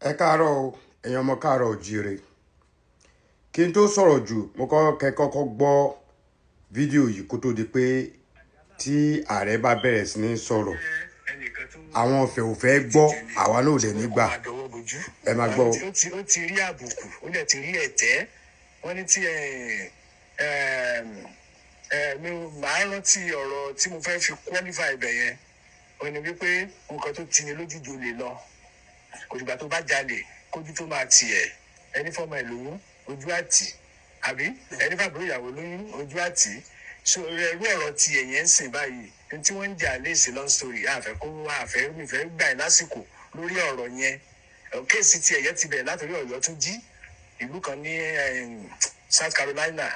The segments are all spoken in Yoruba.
Ẹ káàárọ̀ o, ẹ̀yin ọmọ káàárọ̀ òjíire. Kí n tó sọ̀rọ̀ jù, mo kọ́ kẹ́ kọ́kọ́ gbọ́ fídíò yìí kó tó di pé tí ààrẹ bá bẹ̀rẹ̀ sí ní sọ̀rọ̀, àwọn ọ̀fẹ́ ò fẹ́ gbọ́, àwa náà ò dẹ̀ ní gbà. Ẹ máa gbọ́ o. Ó ti rí àbùkù, ó dẹ̀ ti rí ẹ̀tẹ́. Wọ́n ní tí mi ò máa rántí ọ̀rọ̀ tí mo fẹ́ fi qualify ibẹ̀ yẹn. Ó ní wípé nǹkan tó tini lójú ju olè lọ, kò dìgbà tó bá jalè kójú tó máa tì ẹ́. Ẹni fọmọ ẹ̀ lóyún, ojú àtì, àbí ẹni fàbúrò ìyàwó lóyún, ojú àtì. So ẹrú ọ̀rọ̀ ti ẹ̀yẹn ń sìn báyìí ní tí wọ́n ń jà léèsì. Long story, àfẹ́ kó àfẹ́ mi fẹ́ gbà ẹ́ lásìkò lórí ọ̀rọ̀ yẹn. Case ti ẹ̀yẹ ti bẹ̀rẹ̀ látòrí Ọ̀yọ́túnjí, ìlú kan ní South Carolina.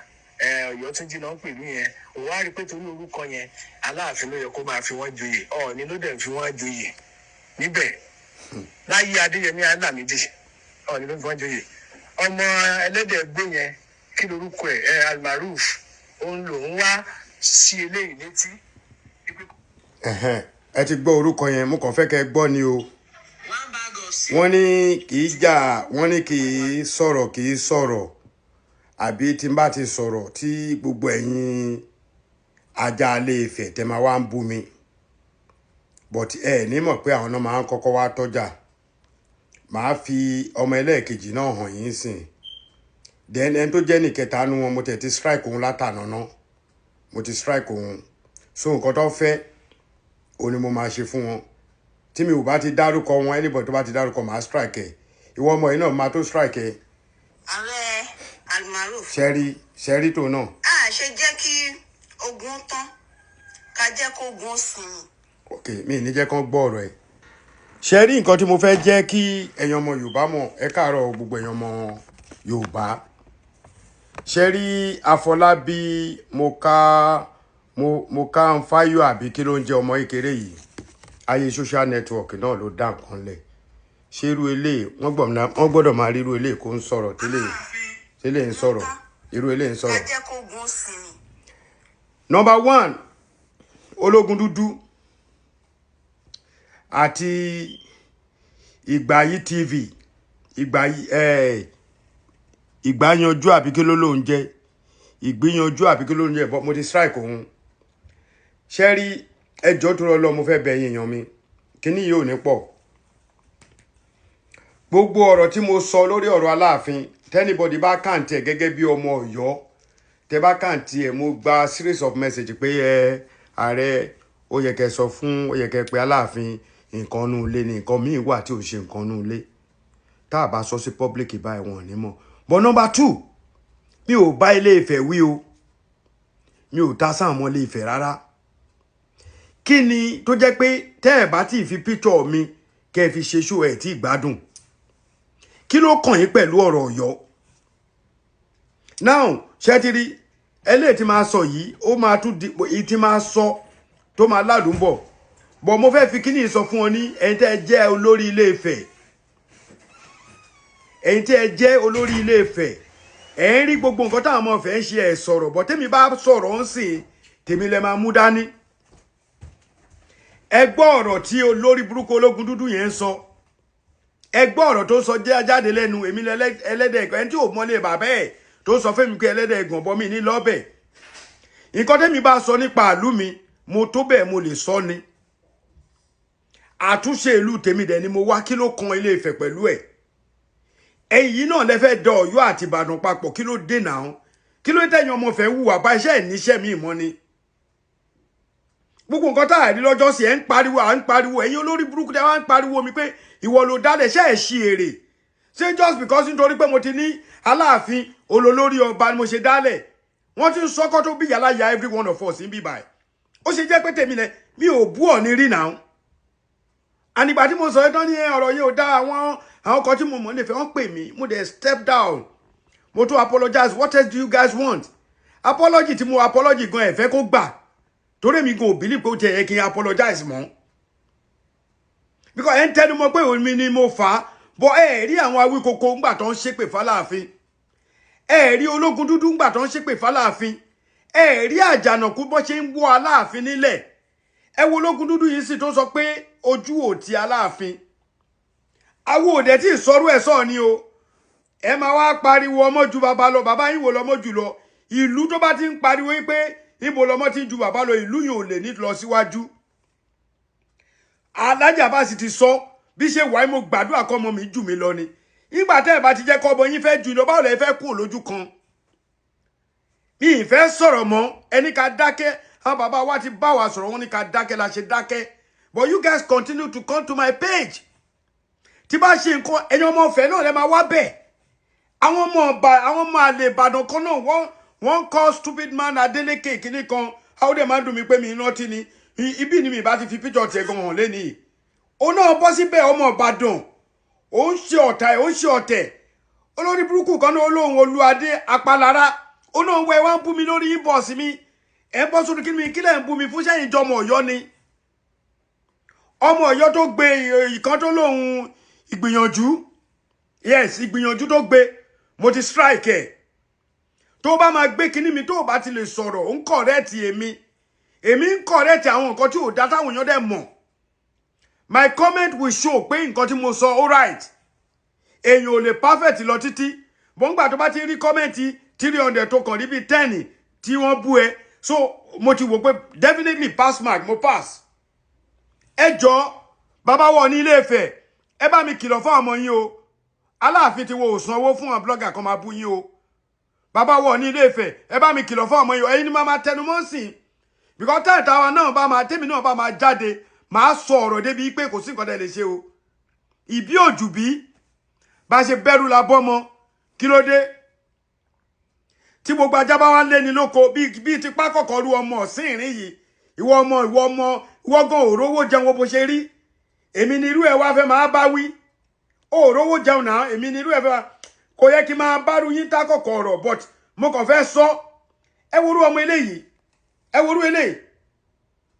Ọ̀yọ́túnjí náà ń pè ní yẹn. Òun á rí i pé torí orúkọ yẹn, Aláàfin ló yẹ kó máa fi wọ́n joyè, Ọọ̀ni ló dẹ̀ fi wọ́n joyè níbẹ̀ láyé Adéyẹmí Alámídì. Ọọ̀ni ló fi wọ́n joyè. Ọmọ ẹlẹ́dẹ̀ gbé yẹn, kí lorúkọ ẹ̀? Ẹ Almaroof, òun lòún wá sí eléyìí létí. Ẹ̀hẹ́n, ẹ ti gbọ́ orúkọ yẹn, mo kàn fẹ́ kẹ́ ẹ gbọ́ ni o. Wọ́n ní kì í jà, wọ́n ní kì í sọ̀rọ̀, kì í sọ̀rọ̀, àbí tí n bá ti sọ̀rọ̀ tí gbogbo ẹ̀yin ajá ilé Ifẹ̀ tẹ́ máa wá ń bú mi, but ẹ ní mọ̀ pé àwọn náà máa ń kọ́kọ́ wá tọ́jà. Màá fi ọmọ ẹlẹ́ẹ̀kejì náà hàn yín sìn. Then ẹni tó jẹ́ nìkẹta nu wọn, mo tẹ̀ ti strike òun látànà náà, mo ti strike òun. So nǹkan tó fẹ́ òun ni mo máa ṣe fún wọn. Tí mi ò bá ti dárúkọ wọn, anybody tó bá ti dárúkọ, màá strike ẹ. Ìwọ ọmọ yìí náà, máa tó strike ẹ. Ààrẹ Almaroof. Ṣẹ́rí ṣẹ́rí tó náà. A ṣe jẹ́ kí ogun tán, ká jẹ́ kó ogun sinmi. Ok, mi ì ní jẹ́ kán gbọ́ ọ̀rọ̀ ẹ̀. Ṣe rí nǹkan tí mo fẹ́ jẹ́ kí ẹ̀yin ọmọ Yorùbá mọ̀? Ẹ káàárọ̀ gbogbo ẹ̀yin ọmọ Yorùbá. Ṣe rí Àfọlábí, mo ká ń fáyọ, àbí kí ló ń jẹ́? Ọmọ kékeré yìí, ayé social network náà ló dá nǹkan lẹ̀. Ṣé irú eléyìí, wọ́n gbọ́dọ̀ máa rí irú eléyìí kó ń sọ̀rọ̀ tẹ́lẹ̀ tẹ́lẹ̀ ń sọ̀rọ̀, irú eléyìí ń Ká sọ̀rọ̀. jẹ́ kó ogun sinmi. Number one, ológun dúdú àti Ìgbàyí TV, Ìgbàyí Ìgbàyanjú, àbí kí ló lóun jẹ́? Ìgbìyànjú, àbí kí ló ń jẹ́? But mo ti strike òun. Ṣé rí ẹjọ́ tó lọ, mo fẹ́ bẹ̀ yín, èèyàn mi, kíní yìí ò ní pọ̀. Gbogbo ọ̀rọ̀ tí mo sọ lórí ọ̀rọ̀ Aláàfin, tí anybody bá count ẹ̀ gẹ́gẹ́ bí ọmọ Ọ̀yọ́, tẹ bá count ẹ̀, mo gba series of message pé ẹ ààrẹ, ó yẹ kẹ́ sọ fún, ó yẹ kẹ́ pé Aláàfin, nǹkan nú ilé ni, nǹkan míì wà tí ò ṣe nǹkan nú ilé, tá a bá sọ sí public báyìí, wọn ò ní mọ̀. But number two, mi ò bá Ilé Ifẹ̀ wí o, mi ò ta sáà mọ́ Ilé Ifẹ̀ rárá. Kí ni tó jẹ́ pé tẹ́ ẹ̀ bá tí ì fi picture mi kẹ́ ẹ fi ṣe show ẹ̀ tí ì gbádùn? Kí ló kàn yín pẹ̀lú ọ̀rọ̀ Ọ̀yọ́ now? Ṣé ti rí eléyìí tí máa sọ yìí, ó máa tún di èyí tí máa sọ tó máa ládùn bọ̀ bọ̀. Mo fẹ́ fi kíní sọ fún ọ ní ẹ̀yin tẹ́ ẹ jẹ́ olórí Ilé Ifẹ̀, ẹ̀yin tẹ́ ẹ jẹ́ olórí Ilé Ifẹ̀. Ẹ̀ ń rí gbogbo nǹkan táwọn ọmọ Ifẹ̀ ń ṣe, ẹ̀ sọ̀rọ̀ bọ̀. Tèmi bá sọ̀rọ̀ ń sìn, tèmi lẹ máa mú dání. Ẹ gbọ́ ọ̀rọ̀ tí olórí burúkú ológun dúdú yẹn ń sọ. Ẹ gbọ́ ọ̀rọ̀ tó ń sọ jáde lẹ́nu. Èmi ẹlẹ́dẹ̀ ẹ̀gàn, ẹni tí ò mọ́lé bàbá ẹ̀ tó sọ fún mi pé ẹlẹ́dẹ̀ ẹ̀gàn bọ́ mi ní lọ́bẹ̀. Nǹkan tẹ́mi bá sọ nípa ìlú mi, mo tó bẹ́ẹ̀, mo lè sọ ni. Àtúnṣe ìlú tèmi dẹ̀ ni mo wá. Kí ló kan Ilé Ifẹ̀ pẹ̀lú ẹ̀? Ẹ̀yin náà lẹ fẹ́ dọ Ọ̀yọ́ àti Ìbàdàn papọ̀. Kí ló dé náà? Kí ló tẹ̀yìn ọmọ fẹ́ wùwà bá iṣẹ́ ìníṣẹ́ mi mọ́ ni? Gbogbo nǹkan tá a rí lọ́jọ́ sí, ẹ̀ ń pariwo, à ń pariwo. Ẹ̀yin olórí burúkú tẹ́ wá ń pariwo mi pé ìwọ ló dálẹ̀, ṣe ẹ̀ ṣí èrè? Ṣé just because nítorí pé mo ti ní Aláàfin olólórí ọba ni mo ṣe dálẹ̀? Wọ́n ti ń sọ́kọ́ tó bí yàrá ya every one of us ń bí báyìí. Ó ṣe jẹ́ pé tèmi lẹ, mi ò bú ọ̀ ní rí náà. Ànígbà tí mo sọ ẹ́ tán ní ọ̀rọ̀ yìí ò dá, àwọn kan tí mo mọ̀ nífẹ̀ẹ́, wọ́n pè mí, mo dẹ̀ step down, mo tún apologize. What else do you guys want? Apology tí mo apology gan, ẹ̀ fẹ́ kó gbà, torí èmi gan ò believe pé ó ti yẹ kí n apologize mọ́, because ẹ̀ ń tẹnu mọ́ pé èmi ni mo fà á. Bọ́ ẹ rí àwọn Awíkoko ńgbà tó ń ṣépè fáláàfin, ẹ rí ológun dúdú ńgbà tó ń ṣépè fáláàfin, ẹ rí Àjànàkú bó ṣe ń wọ́ Aláàfin nílẹ̀. Ẹ wo ológun dúdú yìí sì tó sọ pé ojú ò ti Aláàfin. Àwọn òde tí ìsọrú ẹ̀ sọ ni o. Ẹ máa wá pariwo ọmọ ju bàbá lọ, bàbá yín wo lọmọ jù lọ? Ìlú tó bá ti ń pariwo pé ibo lọmọ ti ń ju bàbá lọ, ìlú yìí ò lè ní lọ síwájú. Alájà bá sì ti sọ bí ṣe wàá, mo gbàdúrà kọ́ ọmọ mi jù mí lọ ni. Ìgbà tẹ́ ẹ̀ bá ti jẹ́ kọ́ ọmọ yín fẹ́ jù lọ, báwo lẹ fẹ́ kú lójú kan? Mi ì fẹ́ sọ̀rọ̀ mọ́. Ẹni ká dákẹ́, àwọn bàbá wa ti bá wa sọ̀rọ̀, wọn ní ká dákẹ́ la ṣe dákẹ́. But you guys continue to come to my page. Tí bá ṣe nǹkan, ẹ̀yin ọmọ ọ̀fẹ́ náà lẹ máa wá bẹ̀. Àwọn ọmọ ọba, àwọn ọmọ àlè Ìbàdàn kan náà, wọ́n kọ́ stupid man Adeleke kìíní kan. Àwọn dẹ̀ máa ń dùn mí pé mi rántí ni ibi ni mi bá ti fi píjọ tiẹ̀ gan hàn lẹ́nìí. Òun náà bọ́ síbẹ̀, ọmọ Ìbàdàn, ó ń ṣe ọ̀tá ẹ̀, ó ń ṣe ọ̀tẹ̀. Olórí burúkú kan náà, olóhùn Olúadé Apalára, ó náà wẹ wá ń bú mi lórí inbox mi. Ẹ̀ ń bọ́ sórí kí mi, kílẹ̀ ń bú mi fún? Sẹ́yìn jọmọ Ọ̀yọ́ ni? Ọmọ Ọ̀yọ́ tó gbé ìkan tó lóhùn ìgbìyànjú, yes, ìgbìyànjú tó gbé, mo ti strike ẹ̀. Tó bá máa gbé kinní mi, tó bá ti lè sọ̀rọ̀, ó ń correct èmi, èmi ń correct àwọn nǹkan tí ò dá táwọn èèyàn dẹ̀ mọ̀. My comment will show pé nǹkan tí mo sọ all right. Èèyàn ò lè perfect lọ títí bọ́ngbà. Tó bá ti rí comment 300 tó kàn níbi 10 tí wọ́n bú ẹ, so mo ti wò pé definitely pass mark, mo pass. Ẹ jọ, bàbá wọ ní Ilé Ifẹ̀, ẹ bá mi kìlọ̀ fún ọmọ yín o. Aláàfin ti wo òsàn owó fún àwọn blogger kan máa bú yín o. Bàbá wọ ní Ilé Ifẹ̀, ẹ bá mi kìlọ̀ fún ọmọ yín o. Ẹ̀yin ni máa tẹnu mọ́ sí, because táyà táwa náà bá máa, tèmi náà bá máa jáde, máa sọ ọ̀rọ̀ débi pé kò sí nǹkan tẹ́ lè ṣe o. Ìbí òjù bí bá ṣe bẹ̀rù la bọ́mọ. Kí ló dé tí gbogbo ajá bá wá ń lé ní lóko bí tipa kọ̀kọ̀ rú ọmọ ọ̀sìn ìrìn yìí? Ìwọ ọmọ, ìwọ ọmọ, ìwọ gan òrówó jẹun bó ṣe rí. Èmi ni irú ẹ wá fẹ́ máa bá wí. Òrówó jẹun náà, èmi ni irú ẹ fẹ́ máa, kò yẹ kí n máa bá ru yín tá kọ̀kọ̀ ọ̀rọ̀, but mo kàn fẹ́ sọ. Ẹ worú ọmọ eléyìí, ẹ worú eléyìí,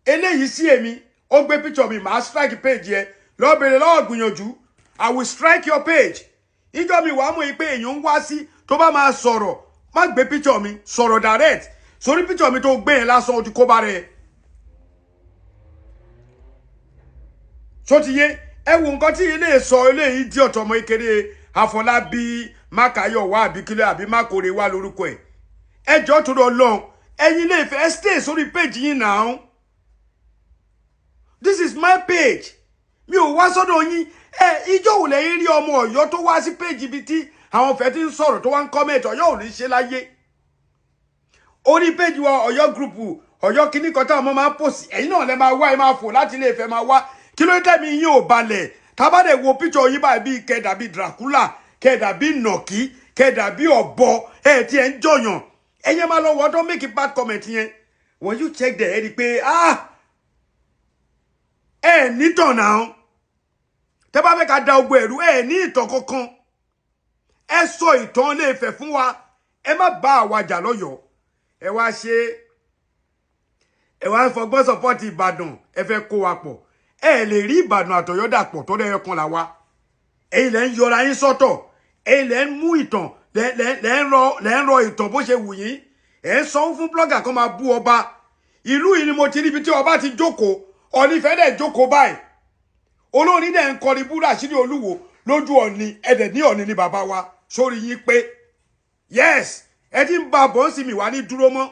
eléyìí sí èmi. Ó gbé picture mi, màá strike page yẹ. Lọ bèrè lọ́wọ́ gbìyànjú, I will strike your page. Ìjọ mi wàá mọ̀ pé èèyàn ń wá sí. Tó bá máa sọ̀rọ̀, má gbé picture mi, sọ̀rọ̀ direct sórí picture mi. Tó gbé yẹn lásán, ó ti kó bá rẹ̀. Tó ti yé ẹ wo nǹkan tí ilé sọ, eléyìí di ọ̀tọ̀ ọmọ ìkéré Àfọlábí Mákàyọ̀wá àbíkílẹ̀ àbí Mákòrè wà lórúkọ ẹ̀. Ẹ jọ́, tó lọ lọ́n, ẹ̀yin lè fẹ́ stay sórí page yín now. This is my page, mi ò wá sọ́dọ̀ yín. Ẹ ìjọ wò lẹ́yìn rí ọmọ Ọ̀yọ́ tó wá sí page ibi tí àwọn fẹ́ ti ń sọ̀rọ̀, tó wá ń comment? Ọ̀yọ́ ò ní ṣe láyé. Orí page wa, Ọ̀yọ́ group, Ọ̀yọ́ kíní kan táwọn ọmọ máa ń post, ẹ̀yin náà lẹ máa wá, ẹ máa fò láti ilé Ifẹ̀ máa wá. Kí ló dé mi yín ò balẹ̀? Tábàdẹ̀ wo picture yín báyìí, bíi kẹ́ dàbí Dracula, kẹ́ dàbí nàkí, kẹ́ dàbí ọ̀bọ. Ẹ̀ tí ẹ̀ ń jọyàn, ẹ̀yin máa lọ wọ́n tó make bad comment yẹn. When you check there, ẹ rí i pé ah, ẹ nítàn náà. Tẹ́ bá fẹ́ ká da ogun ẹ̀rú, ẹ ní ìtàn kankan. Ẹ sọ ìtàn Ilé Ifẹ̀ fún wa. Ẹ má bá àwa jà lọ́yọ̀ọ́. Ẹ wá ṣe, ẹ wá ń fọgbọ́n support Ìbàdàn, ẹ fẹ́ kó wa pọ̀. Ẹ lè rí Ìbàdàn àtọ̀yọ́ dàpọ̀ tó dẹ́yẹ kan là wa. Ẹ̀yin lẹ́ ń yọra yín sọ́tọ̀, ẹ̀yin lẹ́ ń mú ìtàn, lẹ́ ń rọ ìtàn bó ṣe wù yín. Ẹ̀ ń sanwó fún blogger kan máa bú ọba ìlú yìí ni. Mo ti ríbi tí ọba ti jókòó, Ọ̀nìfẹ́ dẹ̀ jókòó báyìí, olórin dẹ̀ ń kọrin búrú àṣírí Olúwo lójú Ọ̀ni. Ẹ̀dẹ̀ ní Ọ̀ni ni bàbá wa sórí yín pé yes, ẹ ti ń ba bọ́ǹsì mi wá ní dúró mọ́.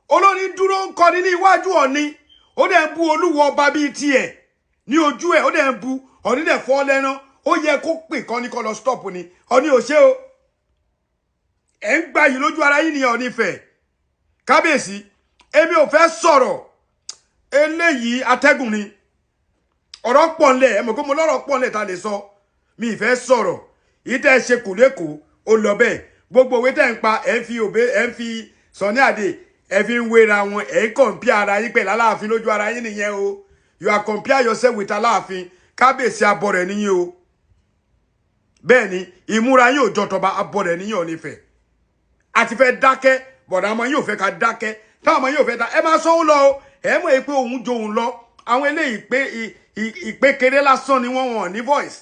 Olórin dúró ń kọrin ní iwájú Ọ̀ni, ó dẹ̀ ń bú Olúwo ọba bíi tiẹ̀ ní ojú ẹ̀, ó dẹ̀ ń bu Ọ̀ní dẹ̀ fọ́ lẹ́rán. Ó yẹ kó pè kọ́ ní kọ́ lọ stop ni. Ọ̀ní ò ṣe o. Ẹ̀ ń gbà yìí lójú ara yín ni Ọ̀ní fẹ̀. Kábíyèsí, èmi ò fẹ́ sọ̀rọ̀ eléyìí, atẹ́gùn ni. Ọ̀rọ̀ pọ̀ ńlẹ̀, ẹ mọ̀ pé mo lọ́rọ̀ pọ̀ ńlẹ̀ ta lè sọ. Mi ì fẹ́ sọ̀rọ̀ yìí. Tẹ́ ẹ ṣe kù lẹ́kọ̀ọ́, ó lọ bẹ́ẹ̀. Gbogbo òwe tẹ́ ń pa, ẹ̀ ń fi òbé, ẹ̀ ń fi Sunny Adé, ẹ̀ fi ń wéra wọn, ẹ̀ ń compare ara yín pẹ̀lú Aláàfin lójú ara yín nìyẹn o. You are compare yourself with Aláàfin. Kábíyèsí, abọ́ rẹ̀ níyìn o. Bẹ́ẹ̀ ni, ìmúra yín ò jọ tọba. Abọ́ rẹ̀ níyìn. Ọ̀nífẹ̀ àti fẹ́ dákẹ́, bọ̀dà ọmọ yín ò fẹ́ ká dákẹ́. Táwọn ọmọ yín ò fẹ́ dá, ẹ máa sọ́wọ́ lọ o. Ẹ mọ̀ pé òun jo òun lọ. Àwọn eléyìí pé ìpékeré lásán ni wọ́n, wọ̀n ní voice.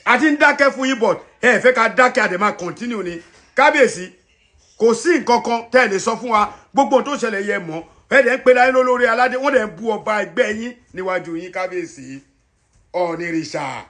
Àti ń dákẹ́ fún yín, but ẹ fẹ́ ká dákẹ́, àdè máa continue ni. Kábíyèsí, kò sí nǹkan kan tẹ́ ẹ lè sọ fún wa. Gbogbo ohun tó ṣẹlẹ̀ yẹ mọ́. Ẹ dẹ̀ ń pe láyé lórí aládé, wọ́n dẹ̀ ń bú ọba ẹgbẹ́ yín níwájú yín. Kábíyèsí Ọ̀nìrìṣà.